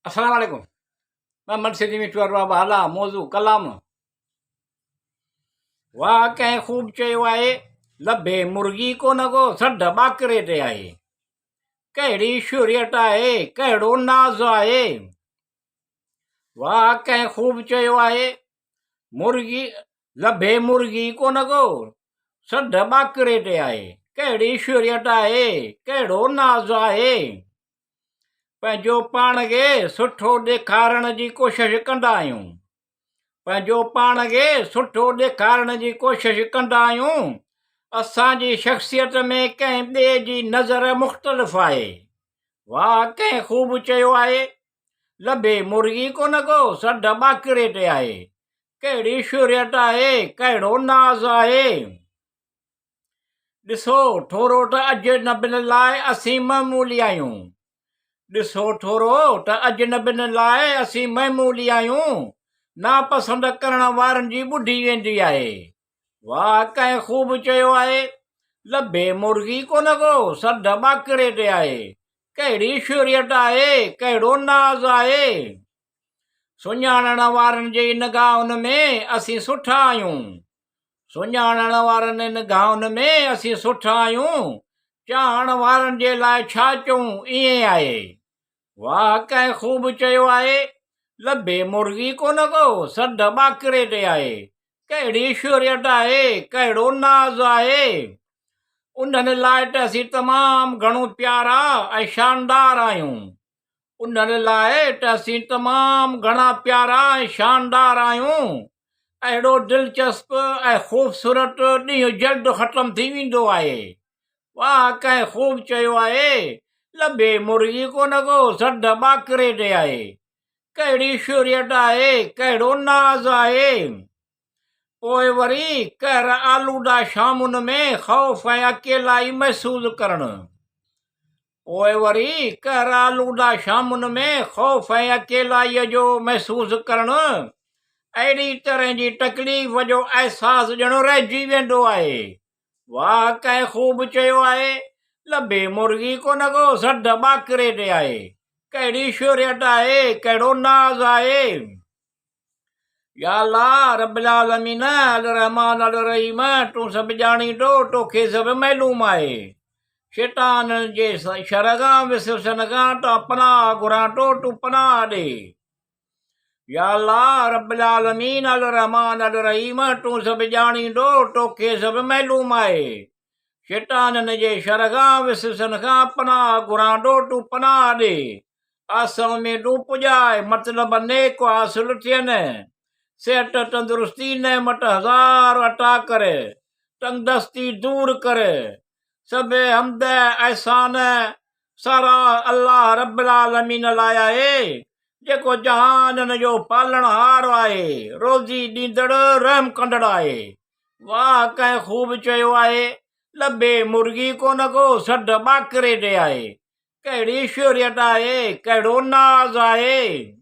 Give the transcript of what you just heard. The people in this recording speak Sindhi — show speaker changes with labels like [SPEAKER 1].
[SPEAKER 1] السلام عليڪم محمد سنڌي مٺو ارباب هالا موضوع ڪلام واهه ڪنهن خوب چيو آهي لڀي مرغي ڪونه ڪو سڍ ٻاڪري تي آهي ڪهڙي شهريت آهي ڪهڙو ناز آهي واهه ڪنهن خوب چيو آهي مرغي لڀي مرغي ڪونه ڪو سڍ ٻاڪري تي آهي ڪهڙي شهريت آهي ڪهڙو ناز آهي پنهنجو پاڻ کي سٺو ڏيکارڻ جي ڪوشش ڪندا آهيون پنهنجو پاڻ کي سٺو ڏيکارڻ جي ڪوشش ڪندا آهيون اسان جي شخصيت ۾ ڪنهن ٻئي جي نظر مختلف آهي واهه ڪنهن خوب چيو آهي لڀي مرغي ڪونه ڪو سڍ ٻاڪري تي آهي ڪهڙي شهريت آهي ڪهڙو ناز آهي ڏسو ٿورو ته اجنبين لاء اسين معمولي آهيون. ڏسو ٿورو ته اجنبين لاء اسين معمولي آهيون. ناپسند ڪرڻ وارن جي ٻڌي ويندي آهي. واهه ڪنهن خوب چيو آهي. لڀي مرغي ڪونه ڪو، سڌ ٻاڪري تي آهي. ڪهڙي شهريت آهي، ڪهڙو ناز آهي. سڃاڻڻ وارن جي نگاهن ۾ اسين سٺا آهيون. سڃاڻڻ وارن نگاهن ۾ اسين سٺا آهيون، چاهڻ وارن جي لاء ڇا چئون ائين آهي. واهه ڪنهن خوب چيو آهي، لڀي مرغي ڪونه ڪو، سڍ ٻاڪري تي آهي. ڪهڙي شهريت آهي، ڪهڙو ناز آهي. انهن لاء ته اسين تمام گهڻو پيارا ۽ شاندار آهيون. انهن لاء ته اسين تمام گهڻا پيارا ۽ شاندار آهيون. اهڙو دلچسپ ۽ خوبصورت ڏينهن جلد ختم ٿي ويندو آهي. واهه ڪنهن خوب چيو آهي، لڀي مرغي ڪونه ڪو، سڍ ٻاڪري تي آهي. ڪهڙي شهريت آهي، ڪهڙو ناز آهي. پوء وري قهر آلوده شامن ۾ خوف ۽ اڪيلائي محسوس ڪرڻ. پوء وري قهر آلوده شامن ۾ خوف ۽ اڪيلائيء جو محسوس ڪرڻ، اهڙي طرح جي تڪليف جو احساس ڄڻ رهجي ويندو آهي. واهه ڪنهن خوب چيو آهي، لڀي مرغي ڪونه ڪو، سڍ ٻاڪري تي آهي. ڪهڙي شهريت آهي، ڪهڙو ناز آهي. يا الله رب العالمين الرحمٰن الرحيم تون سڀ ڄاڻين ٿو توکي سڀ معلوم آهي شيطانن جي شر کان وسوسن کان تان پناهه گهران ٿو تون پناهه ڏي يا الله رب العالمين الرحمٰن الرحيم تون سڀ ڄاڻين ٿو توکي سڀ معلوم آهي شيطانن جي شر کان وسوسن کان پناهه گهران ٿو تون پناهه ڏي آسان اميدون پڄائي، مطلب نيڪ حاصل ٿين، صحت تندرستي نعمت هزار عطا ڪر، تنگدستي دور ڪر، سڀ حمد احسان ساراهه الله رب العالمين لاء آهي، جيڪو جهانن جو پالڻهار آهي، روزي ڏيندڙ رحم ڪندڙ آهي. واهه ڪنهن خوب چيو آهي، لڀي مرغي ڪونه ڪو، سڍ ٻاڪري تي آهي. ڪهڙي شهريت آهي، ڪهڙو ناز آهي.